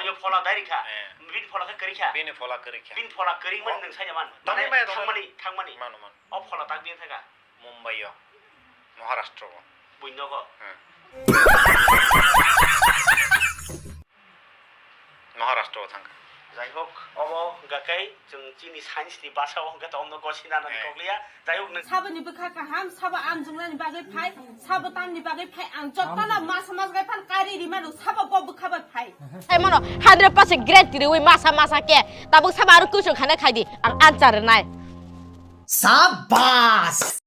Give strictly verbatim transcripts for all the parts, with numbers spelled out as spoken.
Yo phola dai rikha. Eh. Bini phola khe kwrwi kha. Bini phola kwrwi kha. Bini phola kwrwi mani Oh. Nwng sai man. Tamo Mane maya thangmani, thangmani. Mano, mano. O phola tak bini thaka. Mumbai o. Maharashtra o. Buinogo. Hmm. Maharashtra o thangkha. Jai hok, obo hwnkha khe chwng chini science ni basa o hwnkhe to omno gosina nani Eh. kokliya. Jai hok, nwng Saboni bwkha kaham, sabo amjwngnani bagwi phai, sabo tamni bagwi phai, ang jotono masa mas gai phan kari rimano, sabo bo bwkha bai phai. Ai mano hundred percent guarantee riwi masa masa khe, tabuk sabo aro kusung khana khaidi, ang answer rinai. Sabas!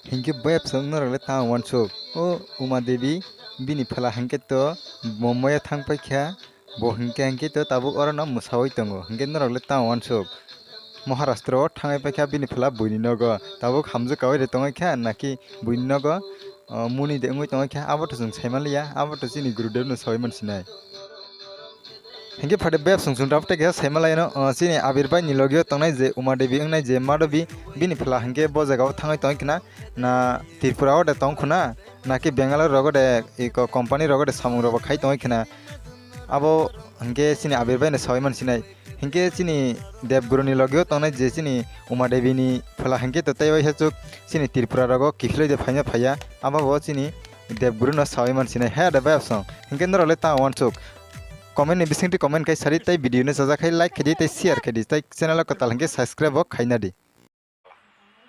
Hinkhe bayapsong norok le tamo wansuk. O Uma Devi bini phala hinkhe to Mumbai o thang paikha. Bo hinkhe hinkhe to tabuk orono mwsawi tongo. Hinkhe norok le tamo wansuk. Maharashtra o thangwi paikha bini phala buini nogo. Tabuk hamjwk kawi de tongwi kha naki buini nogo, o, muni de wngwi tongwi kha. Abo to chwng sai manliya. Abo to chini Gurudev no sawi mansinai. Hinkhe phade beb sung sung tabuk tei kaisa saima laino, o, chini Abir bai ni logio tongnai je Uma Devi wngnai je Madhavi bini phala hinkhe bo jaga o thangwi tongwi khna na Tripura o de tong khna na ki Bangalore rogo de iko company rogo de samung rogo khai tongwi khna abo hinkhe chini Abir bai no sawi mansinai. Hinkhe chini Dev Guru ni logio tongnai je chini Uma Devi ni phala hinkhe to tei waisa chuk chini Tripura rogo kiphilwi de phaima phaiya abo bo chini Dev Guru no sawi mansinai. He de bai song hinkhe norok le tamo wansuk. Comment ni bisingtwi comment khai sari tei video no chajak khai like khaidi tei share khaidi tei channel o kwtal hinkhe subscribe bo khaina di.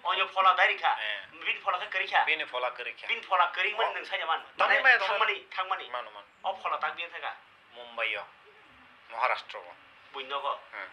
Onyo phola dai rikha. Eh. Bini phola khe kwrwi kha. Bini phola kwrwi kha. Bini phola kwrwi mani Oh. Nwng sai man. Tamo Mane maya thangmani, thangmani. Mano, mano. O phola tak bini thaka. Mumbai o. Maharashtra o. Buinogo. Hmm.